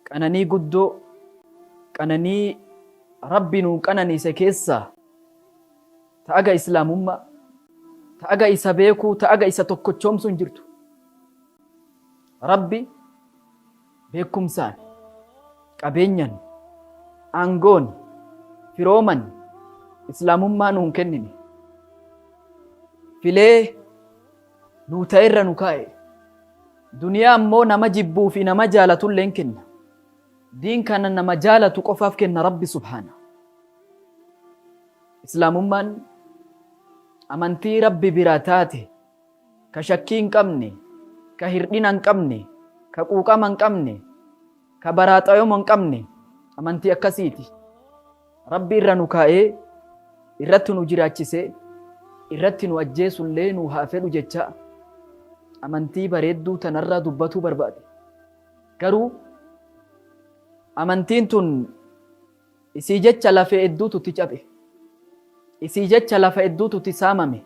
Qananii guddoo qananii Rabbi nuu qananiise keessaa ta aga Islaamummaa, ta aga isa beekuu, ta aga isa tokkochoomsuu hin jirtu. Rabbi beekkumsaan, qabeenyan, aangoon, firooman Islaamummaa nuu hin kennine. Filee nuu ta'erra nu kaa'e. Duniyaa ammoo nama jibbuu fi nama jaalatullee hin kenna. Diin kana nama jaalatu qofaaf kenna Rabbi subhaana. Islaamummaan amantii Rabbi biraa taate ka shakkii hin qabne, ka hirdhina hin qabne, ka quuqama hin qabne, ka baraaxayoma hin qabne amantii akkasiiti. Rabbi irra nu kaa'ee irratti nu jiraachisee irratti nu ajjeesullee nu haa fedhu jecha amantii bareedduu tanarraa dubbatuu barbaade. Garuu amantiin tun isii jecha lafee hedduutu itti cabe. Isii jecha lafa hedduutu itti saamame.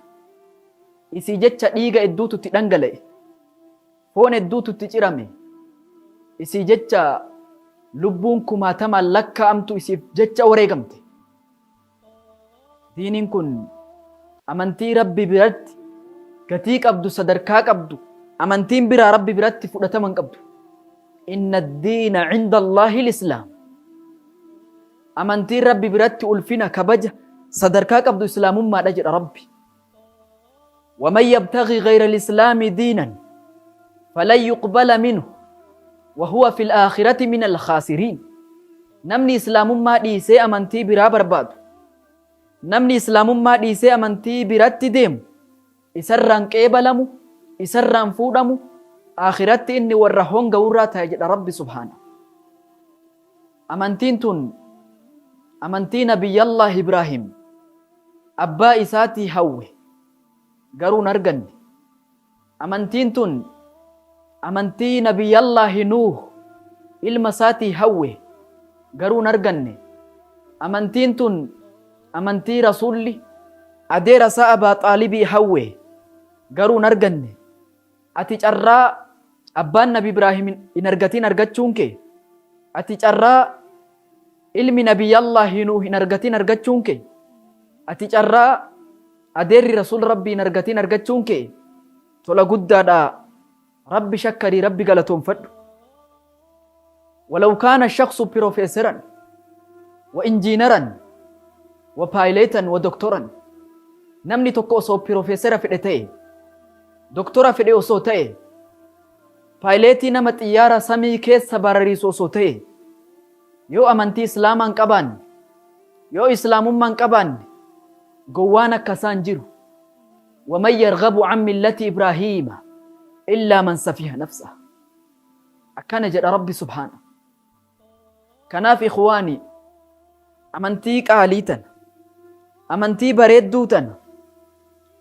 Isii jecha dhiiga hedduutu itti dhangala'e. Foon hedduutu itti cirame. Isii jecha lubbuun kumaatamaan lakkaa'amtu isiif jecha wareegamte. Diiniin kun amantii Rabbi biratti gatii qabdu, sadarkaa qabdu, amantiin biraa Rabbi biratti fudhatama hin qabdu. Inna diina cinda Allaahi lislaam. Amantiin Rabbi biratti ulfina, kabaja, sadarkaa qabdu Islaamummaadha jedha Rabbi. Waman yabtaghi ghayra lislaami diinan falan yuqbala minhu wa huwa fil aakhirati minal khaasiriin. Namni Islaamummaa dhiisee amantii biraa barbaadu, namni Islaamummaa dhiisee amantii biratti deemu, isarraan qeebalamu, isarraan fuudhamu, aakhiratti inni warra hongawurraa ta'e jedha Rabbi subhaana. Amantiin tun amantii Nabiyyallaah Ibraahim abbaa isaatii hawwe garuu hin arganne. Amantiin tun amantii Nabiyyallaahi Nuuh ilma isaatii hawwe garuu hin arganne. Amantiin tun amantii Rasuulli adeera isaa Abaa Xaalibii hawwe garuu hin arganne. Ati carraa abbaan Nabi Ibraahim hin argatin argachuun kee, ati carraa ilmi Nabiyyallaahi Nuuh hin argatin argachuun kee, ati carraa adeerri Rasuul Rabbii hin argatin argachuun kee tola guddaadha. Rabbi shakkarii, Rabbi galatoonfadhu. Walaw kaana shakhsu pirofeeseran wa injiinaran wa paayileetan wa doktoran, namni tokko osoo pirofeesera fedhe ta'e, doktora fedhe osoo ta'e, paayileetii nama xiyyaara samii keessa barariisu osoo ta'e, yoo amantii Islaamaa hin qabaanne, yoo Islaamummaa hin qabaanne, gowwaan akka isaa hin jiru. Waman yarghabu an millati Ibraahiima illaa man safiha nafsah. Akkana jedha Rabbi subhaana. Kanaaf ikhwaanii, amantii qaalii tana, amantii bareedduu tana,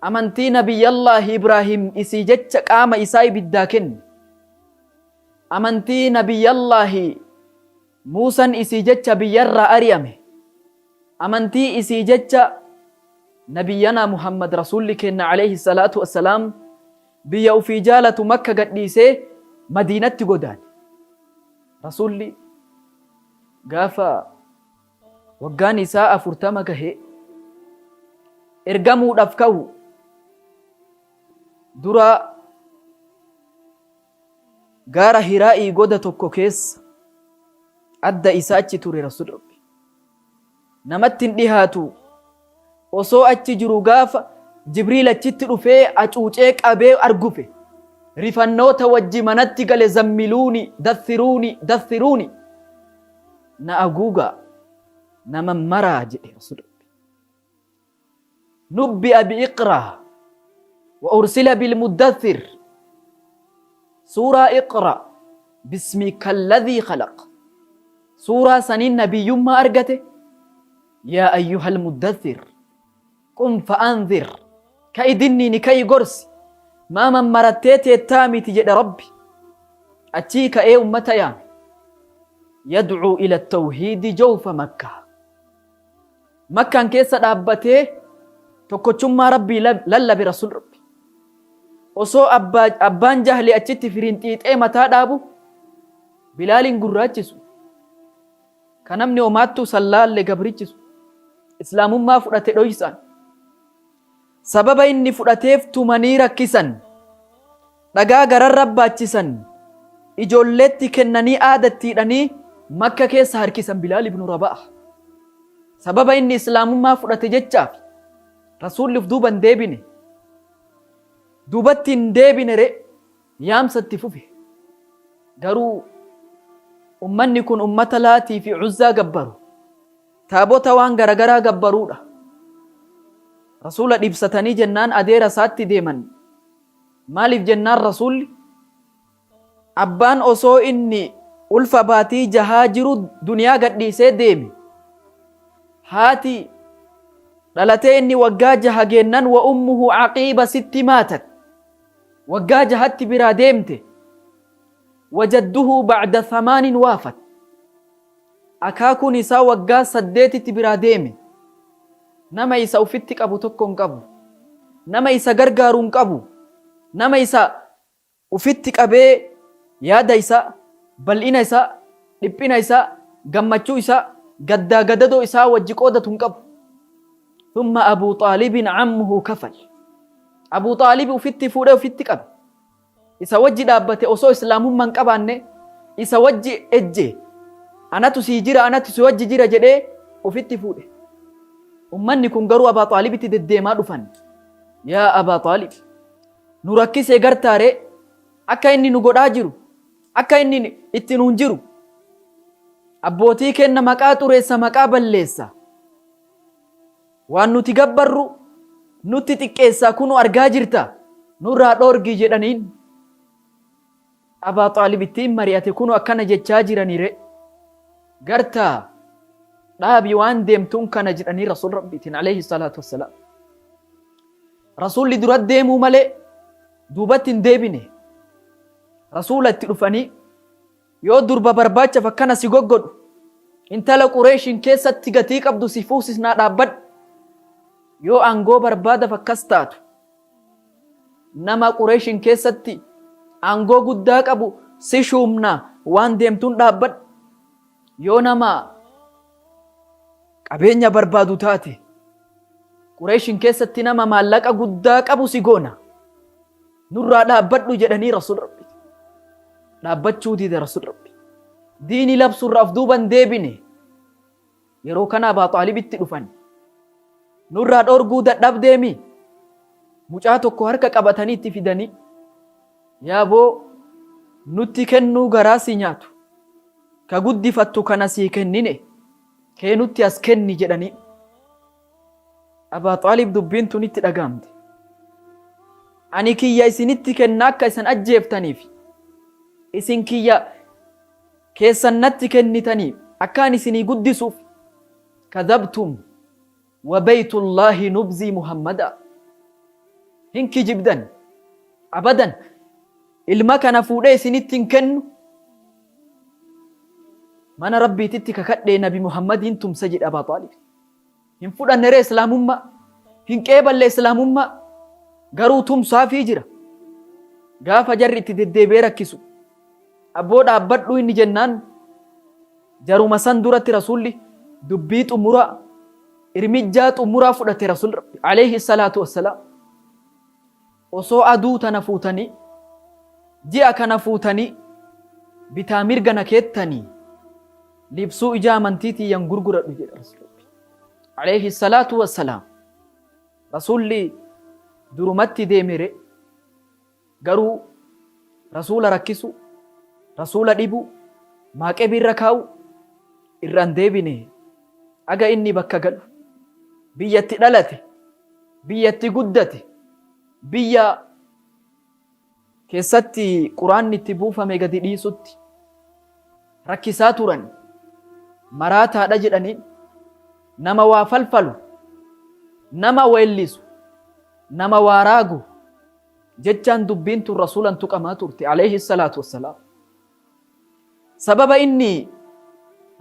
amantii Nabiyyallaahi Ibraahim isii jecha qaama isaa ibiddaa kenne, amantii Nabiyyallaahi Muusan isii jecha biyyarraa ari'ame, amantii isii jecha Nabiyyanaa Muhammad Rasuulli keenna alayhi salaatu wassalaam biyya ufii jaalatu Makka gadhiisee Madiinatti godaane. Rasuulli gaafa waggaan isaa 40 gahe ergamuudhaaf ka'u dura gaara Hiraa'ii goda tokko keessa adda isaa achi ture Rasuulli Rabbi. Namatti hin dhihaatu. Osoo achi jiru gaafa Jibriil achitti dhufee acuucee qabee argufe. Rifannoota wajji manatti gale zammiluuni dathiruuni dathiruuni. Na aguugaa, na mammaraa jedhe Rasuulli Rabbi. Nubbi'a bi'iqraa wa ursila bilmuddathir. Suuraa Iqra bismika alladhii khalaq. Suuraa saniin nabiyyummaa argate. Yaa ayyuhal muddathir qum fa'anzir. Ka'i dinniini, ka'i gorsi. Maa mammarattee teettaa miti jedhe Rabbi. Achii ka'ee ummata yaame. Yad'uu ila tawhiidi jawfa Makkaa. Makkaan keessa dhaabbatee tokkochummaa Rabbii lallabe Rasuul Rabbi. Osoo abbaan Jahli achitti firiin xiixee mataa dhaabu Bilaaliin gurraachisu. Ka namni homaattuu san laalle gabrichi sun islaamummaa fudhate dhoysaan. Sababa inni fudhateef tumanii rakkisan. Dhagaa gararra baachisan. Ijoolleetti kennanii aadatti hidhanii Makka keessa harkisan Bilaal ibnu Rabaah. Sababa inni islaamummaa fudhate jechaaf Rasuulli uf duuba hin deebine. Duubatti hin deebine re yaamsa itti fufe. Garuu ummanni kun ummata Laatii fi Uzzaa gabbaru. Taabota waan garagaraa gabbaruudha. Rasuula dhibsatanii jennaan adeera isaatti deeman. Maaliif jennaan Rasuulli abbaan osoo inni ulfa baatii jahaa jiru duniyaa gadhiisee deeme. Haati dhalatee inni waggaa jaha geennan wa ummuhu aqiiba sitti maatat. Waggaa jahatti biraa deemte. Wajadduhu ba'da thamaanin waafat. Akaakuun isaa waggaa saddeetitti biraa deeme. Nama isa ufitti qabu tokko hin qabu. Nama isa gargaaru hin qabu. Nama isa ufitti qabee yaada isaa, bal'ina isaa, dhiphina isaa, gammachuu isaa, gaddaa gadadoo isaa wajji qoodatu hin qabu. Thumma Abuu Xaalibin ammuhu kafal. Abuu Xaalib ufitti fuudhee ufitti qabe. Isa wajji dhaabbate osoo islaamummaa hin qabaanne isa wajji ejje anatu sii jira anatu si wajji jira jedhee ufitti fuudhe. Ummanni kun garuu Abaa Xaalibitti deddeemaa dhufan. Yaa Abaa Xaalib nu rakkisee gartaaree akka inni nu godhaa jiru akka inni itti nuun jiru abbootii kenna maqaa xureessa maqaa balleessa. Waan nuti gabbarru nutti xiqqeessaa kunoo argaa jirta nurraa dhoorgi jedhaniin. Abaa Xaalib ittiin mari'ate kunoo akkana jechaa jirani re. Gartaa dhaabi waan deemtuun kana jedhanii Rasuul Rabbiitiin alayhi salaatu wassalaam. Rasuulli dura deemuu malee duubatti hin deebine. Rasuula itti dhufanii Yoo durba barbaachaf akkana si goggodhu, intala Qureeshiin keessatti gatii qabdu si fuusisnaa dhaabbadhu. Yoo aangoo barbaadaf akkas taatu, nama Qureeshiin keessatti aangoo guddaa qabu si shuumnaa waan deemtuun dhaabbadhu. Yoo nama qabeenya barbaadu taate, Qureeshiin keessatti nama maallaqa guddaa qabu si goona. Nurraa dhaabbadhu jedhanii Rasuul Rabbi. Dhaabbachuu dide Rasuul Rabbi. Diini labsurraa of duuba hin deebine. Yeroo kana Abaa Xaalibitti dhufan. Nurraa dhoorguu dadhabdeemi. Mucaa tokko harka qabatanii itti fidanii. Yaaboo nutti kennuu garaa si nyaatu. Ka guddifattu kana sii kennine. Kee nutti as kenni jedhanii. Abaa Xaalib dubbiin tun itti dhaga'amte. Ani kiyya isinitti kenna akka isan ajjeeftaniif, isin kiyya keessan natti kennitanii akka ani isinii guddisuuf. Kadhabtum wa baytullaahi nubzii Muhammadaa. Hin kijibdan abadan ilma kana fuudhee isinitti hin kennu. Mana Rabbiititti kakadhee Nabi Muhammadiin tumsa jedhe Abaa Xaalib. Hin fudhanne ree islaamummaa? Hin qeeballe islaamummaa? Garuu tumsaafii jira. Gaafa jarri itti deddeebi'ee rakkisu. Abboo dhaabbadhu inni jennaan jaruma san duratti rasuulli dubbii xumuraa irmijjaa xumuraa fudhate rasuulli Rabbi alayhi salaatu wassalaam. Osoo aduu tana fuutanii ji'a kana fuutanii bitaa mirga na keettanii libsuu ija amantii tiyyan gurguradhu jedhe Rasuulli Rabbi. Alayhi salaatu wassalaam. Rasuulli durumatti deemere garuu rasuula rakkisu, rasuula dhibu, maaqebii irra kaa'u irraan deebine aga inni bakka galu biyyatti dhalate biyyatti guddate biyya keessatti quraanni itti buufame gadi dhiisutti rakkisaa turan maraataadha jedhanii nama waa falfalu nama weellisu nama waa raagu jechaan dubbiin tun rasuulan tuqamaa turte alayhi salaatu wassalaam. Sababa inni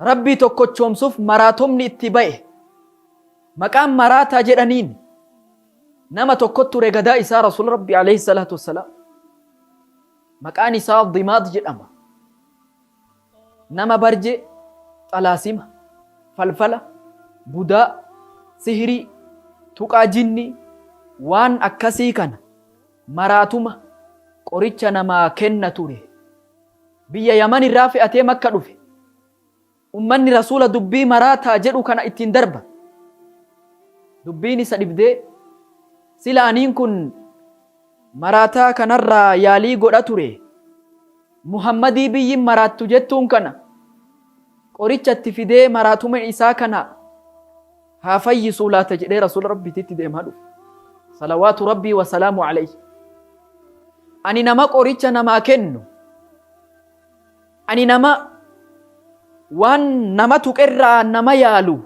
Rabbii tokkochoomsuuf maraatomni itti ba'e maqaan maraataa jedhaniin nama tokko ture gadaa isaa rasuula Rabbii alayhi salaatu wassalaam. Maqaan isaa Dimaad jedhama. Nama barjee xalaasima. Falfala, budaa, sihrii, tuqaa jinnii, waan akkasii kana maraatuma qoricha namaa kenna ture. Biyya Yaman irraa fe'atee Makka dhufe. Ummanni Rasuula dubbii maraataa jedhu kana ittiin darba. Dubbiin isa dhibdee, sila aniin kun maraataa kanarraa yaalii godha ture. Muhammadii biyyi maraattu jettuun kana qoricha itti fidee maraatuma isaa kana haa fayyisuu laata jedhee Rasuula Rabbiititti deemaa dhufe. Salawaatu Rabbii wa salaamu alayhi. Ani nama qoricha namaa kennu. Ani nama waan nama tuqerraa nama yaalu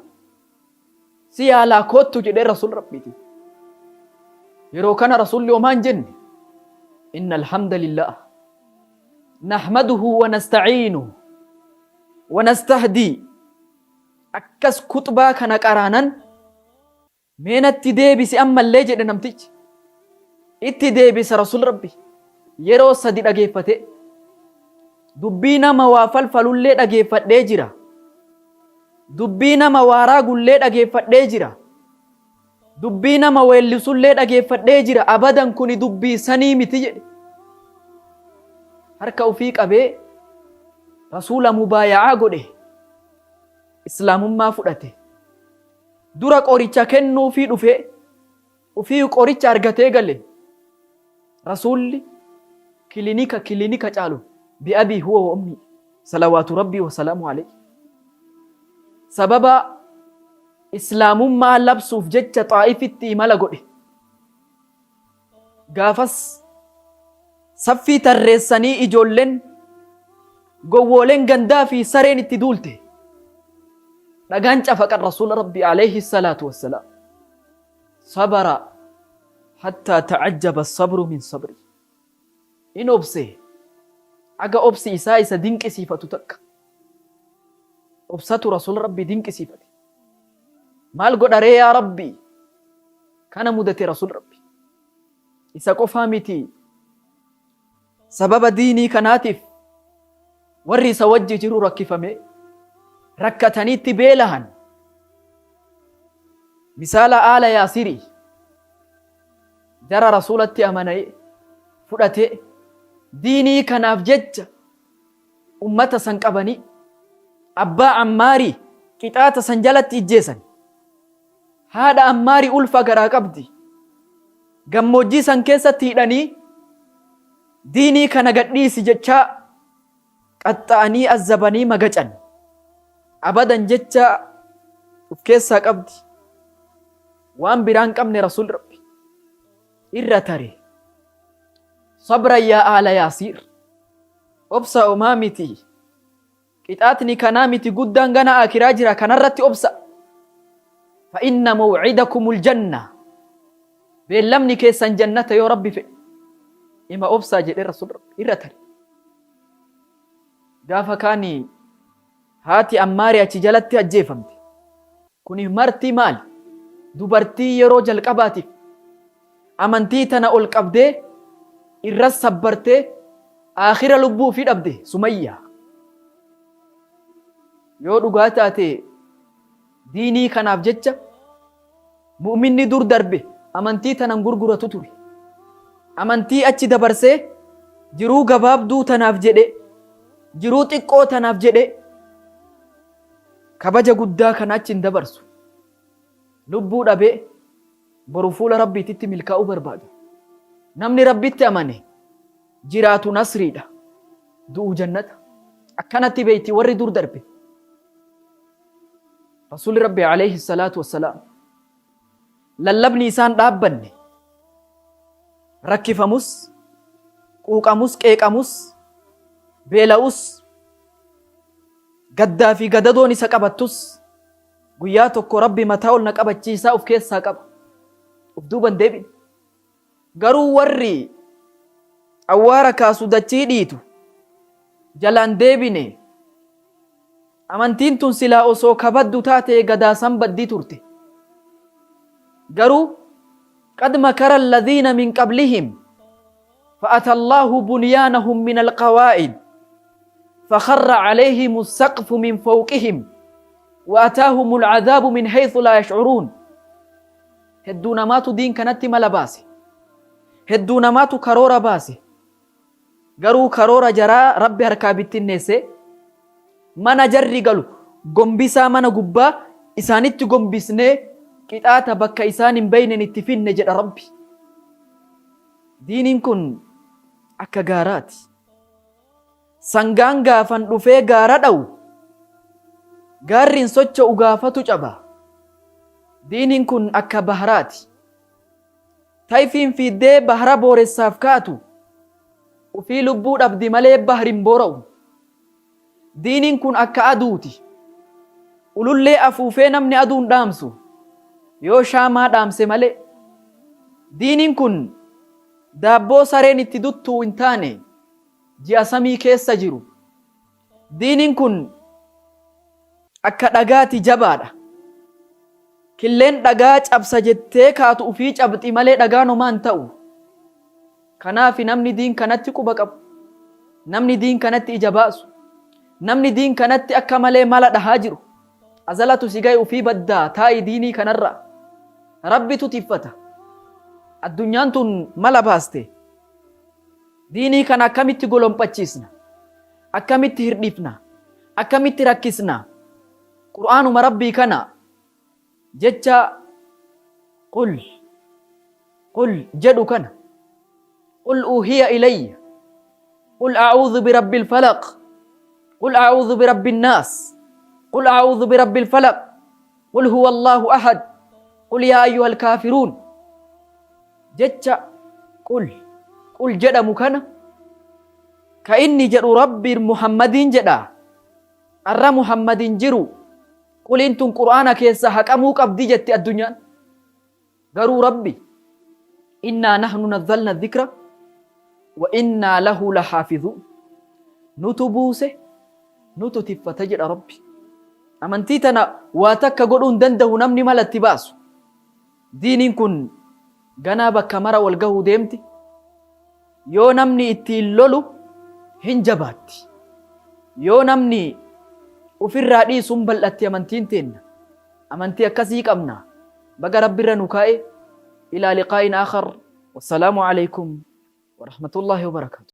si yaalaa koottu jedhee Rasuula Rabbiiti. Yeroo kana Rasuulli homaa hin jenne. Inna alhamdulillah nahmaduhu wa nasta'iinuhu wa nastahdii. Akkas kuxbaa kana qaraanan mee natti deebisi ammallee jedhe namtichi. Itti deebisa Rasuulli Rabbi yeroo sadi dhageeffate. Dubbii nama waa falfalullee dhageeffadhee jira. Dubbii nama waa raagullee dhageeffadhee jira. Dubbii nama weellisullee dhageeffadhee jira. Abadan kuni dubbii sanii miti jedhe. Harka ufii qabee Rasuula mubaaya'aa godhe. Islaamummaa fudhate. Dura qoricha kennuufii dhufee ufii qoricha argatee gale. Rasuulli kilinika kilinika caalu bi'abii huwa wa ummii salawaatu rabbii wa salaamu alayhi. Sababa Islaamummaa labsuuf jecha Xaa'ifitti imala godhe. Gaafas saffii tarreessanii ijoolleen gowwooleen gandaa fi sareen itti duulte. Dhagaan cafaqan Rasuula Rabbii alayhi salaatu wassalaam. Sabara hattaa ta'ajjaba sabru min sabri. In obse aga obsi isaa isa dinqisiifatu takka. Obsatu Rasuula Rabbii dinqisiifate. Maal godha ree yaa Rabbi? Kana mudate Rasuul Rabbi. Isa qofaa miti. Sababa diinii kanaatiif warri isa wajji jiru rakkifame rakkataniitti beelahan. Misaala aala Yaasirii jara Rasuulatti amanee fudhatee diinii kanaaf jecha ummata san qabanii abbaa Ammaarii qixaata san jalatti ijjeesan. Haadha Ammaarii ulfa garaa qabdi. Gammoojjii san keessatti hidhanii diinii kana gadhiisi jechaa qaxxa'anii azzabanii magacan. Abadan jecha uf keessaa qabdi. Waan biraa hin qabne Rasuulli Rabbi irra tare. Sabran yaa aala Yaasiir. Obsa omaa miti. Qixaatni kanaa miti guddaan gana aakiraa jira kanarratti obsa. Fa inna maw'idakumul janna. Beellamni keessan jannata yoo Rabbi fedhe. Ima obsaa jedhee Rasuul Rabbi irra tare. Gaafa kaani haati Ammaari achi jalatti ajjeefamte. Kuni marti maali? Dubartii yeroo jalqabaatiif amantii tana ol qabdee irras sabbartee aakhira lubbuu ofii dhabde Sumayyaa. Yoo dhugaa taate diinii kanaaf jecha mu'minni dur darbe amantii tanan gurguratu ture. Amantii achi dabarsee jiruu gabaabduu tanaaf jedhee jiruu xiqqoo tanaaf jedhee kabaja guddaa kana achi hin dabarsu. Lubbuu dhabee boru fuula Rabbiititti milkaa'uu barbaada. Namni Rabbitti amane jiraatu nasriidha. Du'u jannata. Akkanatti beeyti warri dur darbe. Rasuulli Rabbi alayhi salaatu wassalaam lallabni isaan dhaabbanne rakkifamus, quuqamus, qeeqamus, beela'us, gaddaa fi gadadoon isa qabattus guyyaa tokko Rabbi mataa ol na qabachiisaa of keessaa qaba. Of duuba hin deebine. Garuu warri awwaara kaasu dachii dhiitu jalaan deebine. Amantiin tun silaa osoo ka baddu taatee gadaa san baddii turte. Garuu qad makara alladhiina min qablihim fa'ata Allahu bunyaanahum min alqawaa'id fakharra alayhimu saqfu min fawqihim. Wa ataahumul adhaabu min haythu laa yash'uruun. Hedduu namaatu diin kanatti mala baase. Hedduu namaatu karoora baase. Garuu karoora jaraa Rabbi harkaa bittinneesse. Mana jarri galu gombisaa mana gubbaa isaanitti gombisnee qixaata bakka isaan hin beeynen itti finne jedha Rabbi. Diiniin kun akka gaaraati. Sangaan gaafan dhufee gaara dhawu, gaarri hin socho'u gaafatu caba. Diiniin kun akka bahraati. Tayfiin fiiddee bahra booressaaf kaatu, ufii lubbuu dhabdi malee bahri hin boora'u. Diiniin kun akka aduuti. Ulullee afuufee namni aduu hin dhaamsu, yoo shaamaa dhaamse malee. Diiniin kun daabboo sareen itti duttuu hin taane. Ji'a samii keessa jiru. Diiniin kun akka dhagaati jabaadha. Killeen dhagaa cabsa jettee kaatu ufii cabxi malee dhagaan homaa hin ta'u. Kanaafi namni diin kanatti quba qabu, namni diin kanatti ija baasu, namni diin kanatti akka malee mala dhahaa jiru, azalatu si gahe ufii baddaa taa'i diinii kanarraa. Rabbitu tiffata. Addunyaan tun mala baaste. Diinii kana akkamitti golomphachiisna? Akkamitti hirdhifna? Akkamitti rakkisna? Qur'aanuma Rabbii kana jecha qul qul jedhu kana qul uuhiya ilayya qul a'uudhu birabbil falaq qul a'uudhu birabbin naas qul a'uudhu birabbil falaq qul huwa Allahu ahad qul yaa ayyuhal kaafiruun Jecha qul qul jedhamu kana ka inni jedhu Rabbiin Muhammadiin jedha. Arra Muhammad hin jiru. Quliin tun Qur'aana keessa haqamuu qabdi jetti addunyaan. Garuu Rabbi innaa nahnu nazzalna dhikra wa innaa lahu lahaafizuun. Nutu buuse nutu tiffata jedha Rabbi. Amantii tana waa takka godhuu hin dandahu namni mala itti baasu. Diiniin kun ganaa bakka mara wal gahuu deemti. Yoo namni ittiin lolu hin jabaatti. Yoo namni ufirraa dhiisu hin bal'atti amantiin teenna. Amantii akkasii qabna. Baga Rabbirra nu kaa'e. Ilaa liqaa'in aakhar. Wassalaamu alaikum warahmatullaahi wabarakaatu.